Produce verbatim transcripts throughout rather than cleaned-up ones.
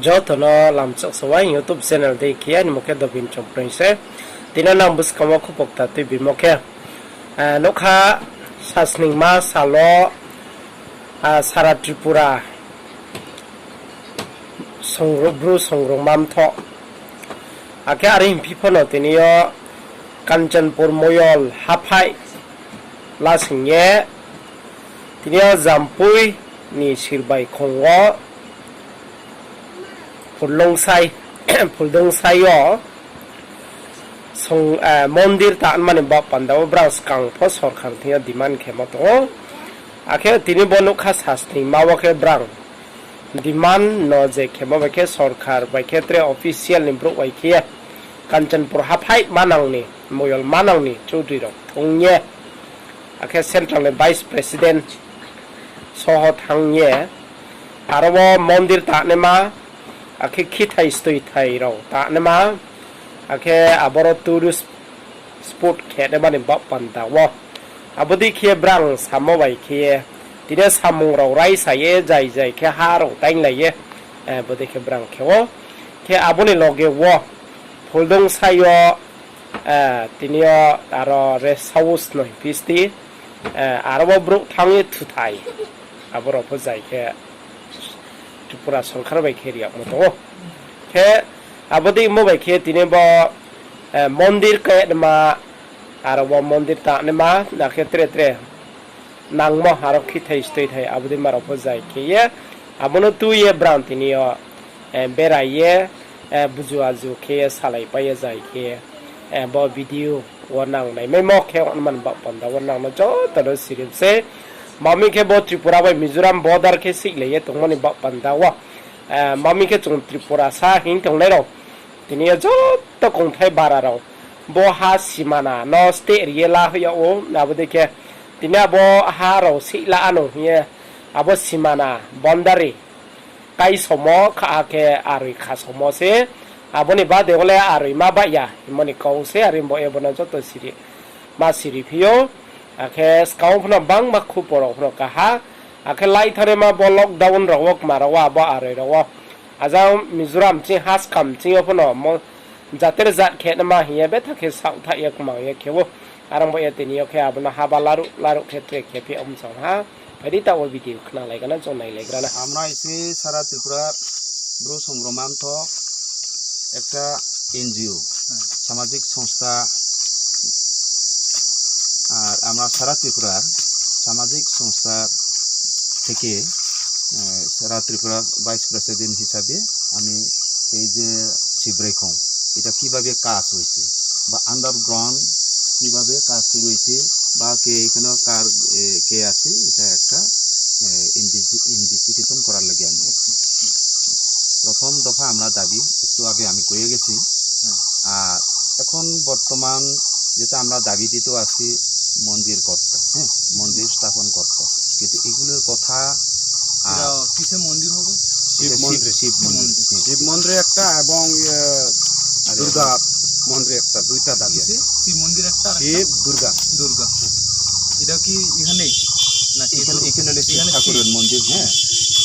Joto no lamchak sawai YouTube channel dei khe, aini mung khe Dobin Chongpreng se. Tini nang buskang wo khupokta tuibimo khe, eh, nukha sasningma salo, ah, sara Tripura songro-, Bru songrongma mthoh. Akhe are hingphi phano tini yo Kanchanpur Moyol haphai lasing ye, tini yo Jampui ni Sirbai khong wo Phuldongsai, Phuldongsai yo song, eh, mondir tanma ni baoh panda wo brang skang pho sorkar thing yo demand khemo tong ou. Akhe tini bo nukha sasningma wo khe brang demand no je khemo bai khe sorkar bai khe tre official ni brouh bai khe Kanchanpur haphai manang ni, Moyol manang ni Chaudhary rao thung ye, akhe central ni vice president soho thanng ye, aro wo mondir tangnaima, akhe khithai stoithai rao tangnaima, akhe aboro tourist spot khe naima ni baoh panda wo. Abo dei khe brang samo bai khe ye, tini samung rao raisa ye, jai jai khe ha rao tainglai ye, eh, bo dei khe brang khe ou. Khe abo ni loge wo, Phuldongsai yo, eh, tini yo aro rest house no hingphi sti, eh, aro wo brouh thanng ye thuthai. Abo rao pho jai khe Tripura sorkar bai khe riyagmo tong ou. Khe abo deimo bai khe tini bo, eh, mondir khe naima, aro wo mondir tangnaima, akhe tre tre nangmo, aro khithai stoithai, abo deima rao pho jai khe ye, abo no tui ye brang tini yo, eh, berai ye, eh, buju aju khe ye, salaipai ye jai khe, eh, bo video wo nang naimaimo khe, onman baoh panda wo nang no joto no sirim se. Mami khe bo Tripura bai Mizoram border khe seihlai ye tongmo ni baoh panda wo. Eh, mami khe chung Tripurasa hing tongnai rao. Tini yo joto kongthai bara rao. Bo ha simana no steh ri ye la hoih yag ou, abo dei khe. Tini abo ha rao seihla ano hing ye. Abo simana, boundary kaisomo kha khe aroi khasomo se. Abo ni bade wo le aroi ma baih ya hingmo ni kau se, are bo ye bo no joto siri, ma siri phi ou. Akhe skang wo phano bangma khupo rao phano kaha. Akhe lai thanaima bo lockdown rao wo kma rao wo abo aroi rao wo. Ajang Mizoram ching haskam ching yo phano mo-, jater jat khe naima hing ye betha khe saohthaih ye kmang ye khe ou. Arang bo ye tini yo khe abo no haba laruh laruh khe tre khe phi omsong ha. Phai di taoh wo video khnalai gana, chung nailai gra na. আমরা এসে সারা ত্রিপুরা ব্রু সংগ্রামান্ত একটা এনজিও, সামাজিক সংস্থা, আর আমরা সারা ত্রিপুরার সামাজিক সংস্থা থেকে, আহ, সারা ত্রিপুরা ভাইস প্রেসিডেন্ট হিসাবে আমি এই যে শিবরেখং, এটা কিভাবে কাজ হয়েছে বা আন্ডারগ্রাউন্ড কিভাবে কাজ শুরু হয়েছে বা কে এখানে কার, এ, কে আছে, এটা একটা, এ, ইনভেস্টি-, ইনভেস্টিগেশন করার লাগি আমি আইছি। প্রথম দফা আমরা দাবি, একটু আগে আমি কয়ে গেছি। হ্যাঁ। আর এখন বর্তমান যেটা আমরা দাবি দিতেও আছি, মন্দির করত, হ্যাঁ, মন্দির স্থাপন করত। কিন্তু এগুলোর কথা, আহ, এটা কিসের মন্দির হবে? শিব এটা শিব, মন্দির। শিব মন্দির, মন্দির। হ্যাঁ। শিব মন্দির একটা এবং, ইয়ে, আরে দুর্গা মন্দির একটা, দুইটা দাবি আছে। কিসে? শিব মন্দির একটা আর একটা? শিব, দুর্গা। দুর্গা। এটা কি এখানে? নাকি এখানে, এখানে হলো শিব এখানে ঠাকুরের শিব। মন্দির, হ্যাঁ।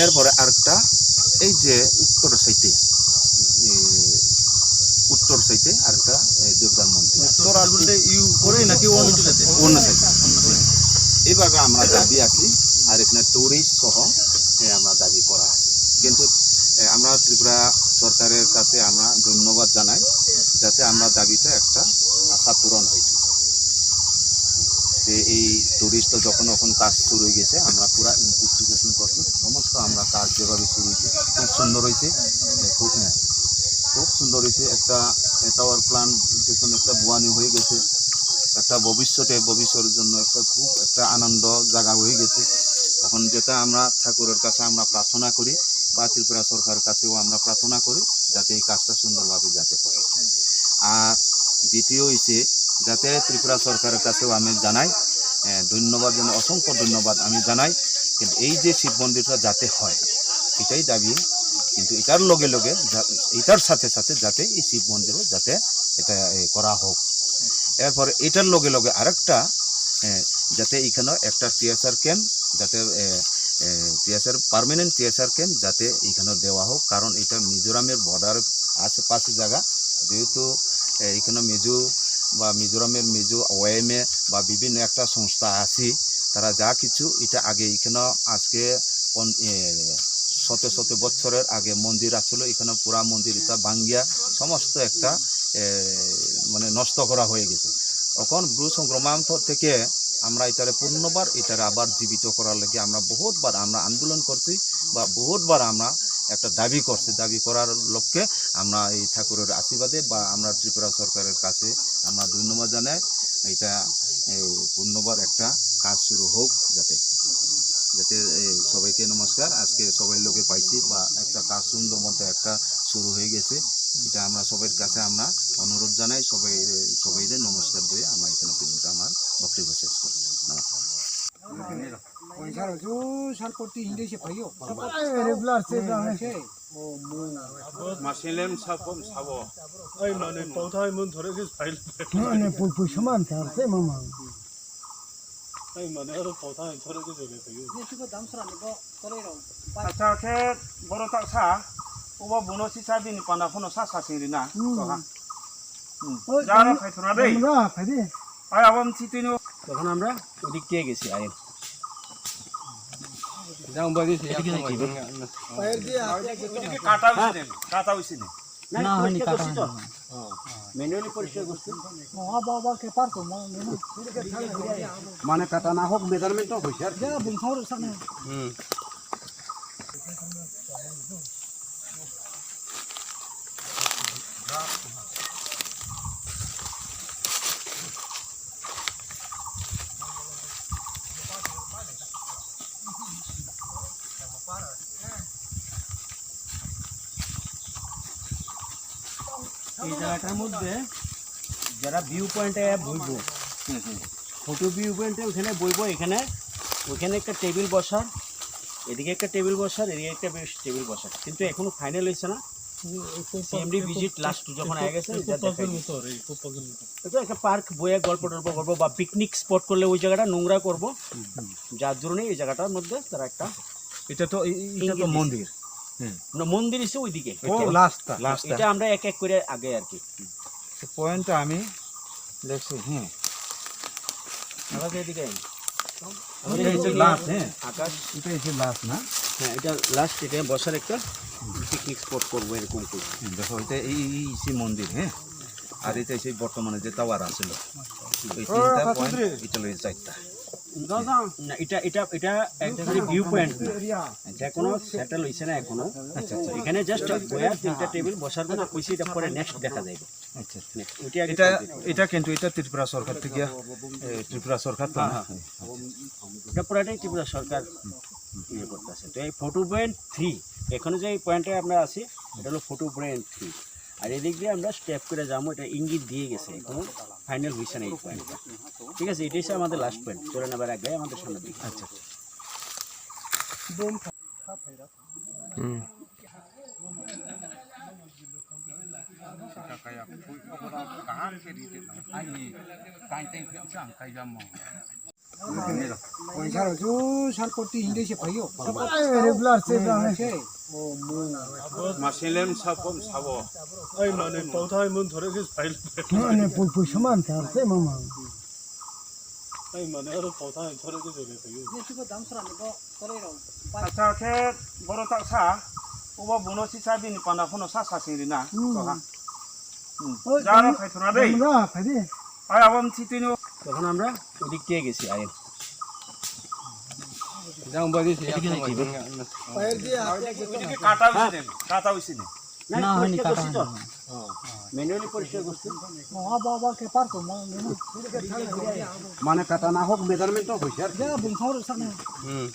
এরপরে আরেকটা, এই যে উত্তর সাইডে, এ, উত্তর সাইডে আরেকটা, এ, দুর্গার মন্দির। উত্তর আর বলতে ইউ করে নাকি অন্য সাইডে? অন্য সাইডে। এইভাবে আমরা দাবি আছি, আর এখানে টুরিস্ট সহ, এ, আমরা দাবি করা আছে। কিন্তু, এ, আমরা ত্রিপুরা সরকারের কাছে আমরা ধন্যবাদ জানাই, যাতে আমরা দাবিটা একটা আশা পূরণ হয়েছে। যে এই টুরিস্ট তো যখন যখন কাজ শুরু হয়ে গেছে, আমরা পুরা ইনভেস্টিগেশন করছি, সমস্ত আমরা কাজ যেভাবে শুরু হয়েছে, খুব সুন্দর হয়েছে। এ, খুব, হ্যাঁ, খুব সুন্দর হয়েছে। একটা, এ, টাওয়ার প্ল্যান্ট পিছনে একটা বুয়ানি হয়ে গেছে, একটা ভবিষ্যতে, ভবিষ্যতের জন্য একটা খুব একটা আনন্দ জায়গা হয়ে গেছে। এখন যেটা আমরা ঠাকুরের কাছে আমরা প্রার্থনা করি বা ত্রিপুরা সরকারের কাছেও আমরা প্রার্থনা করি, যাতে এই কাজটা সুন্দরভাবে যাতে হয়। আর দ্বিতীয় হইছে, যাতে ত্রিপুরা সরকারের কাছেও আমি জানাই, এ, ধন্যবাদ জানাই, অসংখ্য ধন্যবাদ আমি জানাই। কিন্তু এই যে শিব মন্দিরটা যাতে হয়, এটাই দাবি। কিন্তু এটার লগে লগে যা-, এটার সাথে সাথে যাতে এই শিব মন্দিরও যাতে এটা, এ, করা হোক। এরপরে এটার লগে লগে আরেকটা, এ, যাতে এখানে একটা টিএসআর ক্যাম্প, যাতে, এ, টিএসআর, পার্মানেন্ট টিএসআর ক্যাম্প যাতে এখানে দেওয়া হোক, কারণ এটা মিজোরামের বর্ডার আশেপাশে জায়গা। যেহেতু এখানে মিজো বা মিজোরামের মিজো ওয়াইএমএ বা বিভিন্ন একটা সংস্থা আছে, তারা যা কিছু এটা আগে এখানে আজকে শত শত বছরের আগে মন্দির আছিল, এখানে পুরা মন্দির এটা ভাঙ্গিয়া সমস্ত একটা মানে নষ্ট করা হয়ে গেছে। এখন ব্রু সংক্রমণ থেকে আমরা এটারে পুনর্বার এটারে আবার জীবিত করার লাগি আমরা বহুতবার আমরা আন্দোলন করছি বা বহুতবার আমরা একটা দাবি করছি। দাবি করার লক্ষ্যে আমরা এই ঠাকুরের আশীর্বাদে বা আমরা ত্রিপুরা সরকারের কাছে আমরা ধন্যবাদ জানাই, এটা এই পুনর্বার একটা কাজ শুরু হোক যাতে। যাতে এই সবাইকে নমস্কার, আজকে সবাই লোকে পাইছি বা একটা কাজ সুন্দর মতো একটা শুরু হয়ে গেছে। এটা আমরা সবার কাছে আমরা অনুরোধ জানাই, সবাই সবাইরে নমস্কার দিয়ে আমরা এখানে পর্যন্ত আমার বক্তব্য শেষ করছি। নমস্কার। পয়সা রয়েছে, সার করতে হিন্দি সে ভাইও। Regular সে জানে। Maselem sakom sabo. Ai mane pauthai mun thore khe phai. Mane pui pui saman thar se mama. Ai mane aro pauthai thore khe jole phai. Acha khe boro tak sa. Obo buno sisa bini panda phono sa sa sing rina. Hmm. Toha. Hmm. Oi, jara phai thura dei. Ra phai di. Ai abo mthi tui no. তখন আমরা ওদিক দিয়ে গেছি, আরে। যাও, বাকি সে এদিকে যাও, কি বল? ওইদিকে কাটা হইছে নি, কাটা হইছে নি। না, না, হয়নি, কাটা হয়নি। Manually পরিষ্কার করছি। বাবা, বাবা, কে পার তো, মা, মা। মানে কাটা না হোক, measurement তো হইছে আর কি। যা, বুম খাওয়ার সামনে। হুম। এই জায়গাটার মধ্যে যারা ভিউ পয়েন্টে বইবো, ফটো ভিউ পয়েন্টে ওখানে বইবো, এখানে ওখানে একটা টেবিল বসার, এদিকে একটা টেবিল বসার, এদিকে একটা বেশ টেবিল বসার, কিন্তু এখনো ফাইনাল হয়েছে না। সিএমডি ভিজিট লাস্ট যখন আগে গেছে, এটা দেখাই দিই। এটা একটা পার্ক, বইয়া গল্প টল্প করবো বা পিকনিক স্পট করলে ওই জায়গাটা নোংরা করবো, যার জন্য এই জায়গাটার মধ্যে তারা একটা এটা তো, এই, এই, এটা তো ইঙ্গিত দিছে। মন্দির। হুম। না, মন্দির হচ্ছে ওইদিকে। ও, লাস্টটা। লাস্টটা। এটা আমরা এক এক করে আগে আর কি। তো পয়েন্টটা আমি দেখছি, হ্যাঁ। আকাশ এদিকে আয়। এটা হচ্ছে লাস্ট, হ্যাঁ। আকাশ। এটা হচ্ছে লাস্ট না? হ্যাঁ, এটা লাস্ট, এটা বসার একটা পিকনিক স্পট করবো এরকম করে। হুম, দেখো, এটা এই, এই, এই সেই মন্দির, হ্যাঁ। আর এটা সেই বর্তমানে যে টাওয়ার আছিল, এই তিনটা পয়েন্ট, এটা লইছে চারটা। না, এটা, এটা, এটা একেবারে ভিউ পয়েন্ট না। যে কোনো সেটেল হইছে না এখনো। আচ্ছা, আচ্ছা। এখানে জাস্ট বয়ার তিনটা টেবিল বসার কথা কইছি, এটা পরে নেক্সট দেখা যাইব। আচ্ছা, আচ্ছা। Next, ওইটা আগে এটা, complete করো। এটা কিন্তু এটা ত্রিপুরা সরকার থেকে, এ, ত্রিপুরা সরকার তো না? হ্যাঁ, হ্যাঁ। এটা পুরাটাই ত্রিপুরা সরকার ইয়ে করতেছে। তো এই ফটো পয়েন্ট থ্রি, এখানে যে এই পয়েন্টে আমরা আছি, এটা হলো ফটো পয়েন্ট থ্রি। আর এদিক দিয়ে আমরা স্টেপ করে যাবো, এটা ইঙ্গিত দিয়ে গেছে, এখনো ফাইনাল হইছে না এই পয়েন্টটা। ঠিক আছে, এটাই হচ্ছে আমাদের লাস্ট পয়েন্ট। চলেন আবার এক গায়ে আমাদের সামনের দিকে। আচ্ছা, আচ্ছা। হুম। পয়সা রয়েছে, সার করতে হিন্দি সে ভাইও। রেগুলার সে জানে। Maselem sakom sabo. Ai mane pauthai mun thore khe phai. Mane pui pui saman thar se mama. Ai mane aro pauthai thore khe jole phai. Acha khe boro tak sa, obo buno sisa bini panda phono sa sa sing rina. Hmm. Toha. Hmm. Oi, jara phai thura dei. Ra phai di. Ai abo mthi tui no. তখন আমরা ওদিক দিয়ে গেছি, আরে। যাও, বাকি সে এদিকে যাও, কি বল? ওইদিকে কাটা হইছে নি, কাটা হইছে নি। না, না, হয়নি, কাটা হয়নি। Manually পরিষ্কার করছি। বাবা, বাবা, কে পার তো, মা, মা। মানে কাটা না হোক, মেজারমেন্ট তো হইছে আর কি। যা, বুম খাওয়ার সামনে। হুম।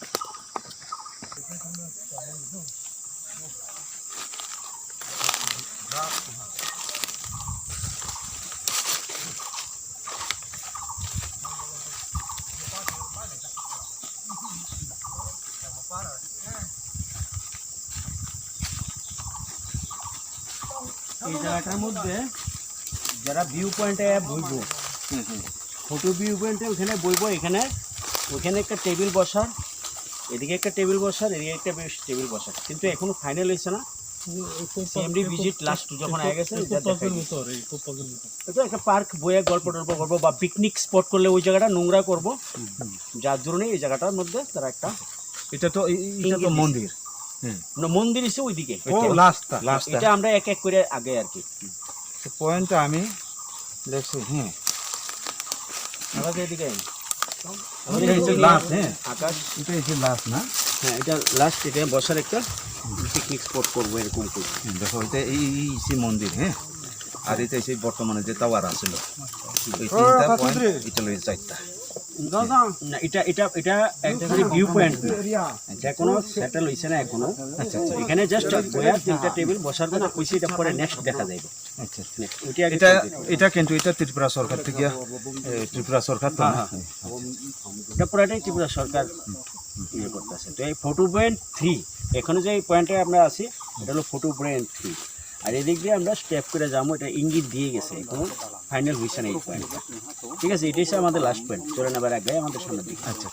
এই জায়গাটার মধ্যে যারা ভিউ পয়েন্টে বইবো, হুম, হুম। ফটো ভিউ পয়েন্টে ওখানে বইবো, এখানে, ওখানে একটা টেবিল বসার, এদিকে একটা টেবিল বসার, এদিকে একটা বেশ টেবিল বসার, কিন্তু এখনো ফাইনাল হয়েছে না। সিএমডি ভিজিট লাস্ট যখন আগে গেছে, এটা দেখাই দিই। এটা একটা পার্ক, বইয়ে গল্প টল্প করবো বা পিকনিক স্পট করলে ওই জায়গাটা নোংরা করবো, যার জন্য এই জায়গাটার মধ্যে তারা একটা এটা তো, এই, এই, এটা তো ইঙ্গিত দিছে। মন্দির। হুম। না, মন্দির হচ্ছে ওইদিকে। ও, লাস্টটা। লাস্টটা। এটা আমরা এক এক করে আগে আর কি। তো পয়েন্টটা আমি লেখছি, হ্যাঁ। আকাশ এদিকে আয়। এটা হচ্ছে লাস্ট, হ্যাঁ। আকাশ। এটা হচ্ছে লাস্ট না? হ্যাঁ, এটা লাস্ট, এটা বসার একটা পিকনিক স্পট করবো এরকম করে। হুম, দেখো, এটা এই, এই, এই সেই মন্দির, হ্যাঁ। আর এটা সেই বর্তমানে যে টাওয়ার আছে, এই তিনটা পয়েন্ট, এটা হলো এই চারটা। না, এটা, এটা, এটা একচুয়ালি ভিউ পয়েন্ট না। এটা কোনো সেটেল হইছে না এখনো। আচ্ছা, আচ্ছা। এখানে জাস্ট বয়ার তিনটা টেবিল বসার কথা কইছি, এটা পরে নেক্সট দেখা যাইবে। আচ্ছা। Next, ওইটা আগে এটা, complete করো। এটা কিন্তু এটা ত্রিপুরা সরকার থেকে, এ, ত্রিপুরা সরকার তো হ্যাঁ, না? হ্যাঁ। এটা পুরাটাই ত্রিপুরা সরকার ইয়ে করতেছে। তো এই ফটো পয়েন্ট থ্রি, এখানে যে এই পয়েন্টে আমরা আছি, এটা হলো ফটো পয়েন্ট থ্রি। আর এদিক দিয়ে আমরা স্টেপ করে যাবো, এটা ইঙ্গিত দিয়ে গেছে, এখনো ফাইনাল হইছে না এই পয়েন্টটা। ঠিক আছে, এটাই হচ্ছে আমাদের লাস্ট পয়েন্ট। চলেন আবার আগে আমাদের সামনের দিকে। আচ্ছা।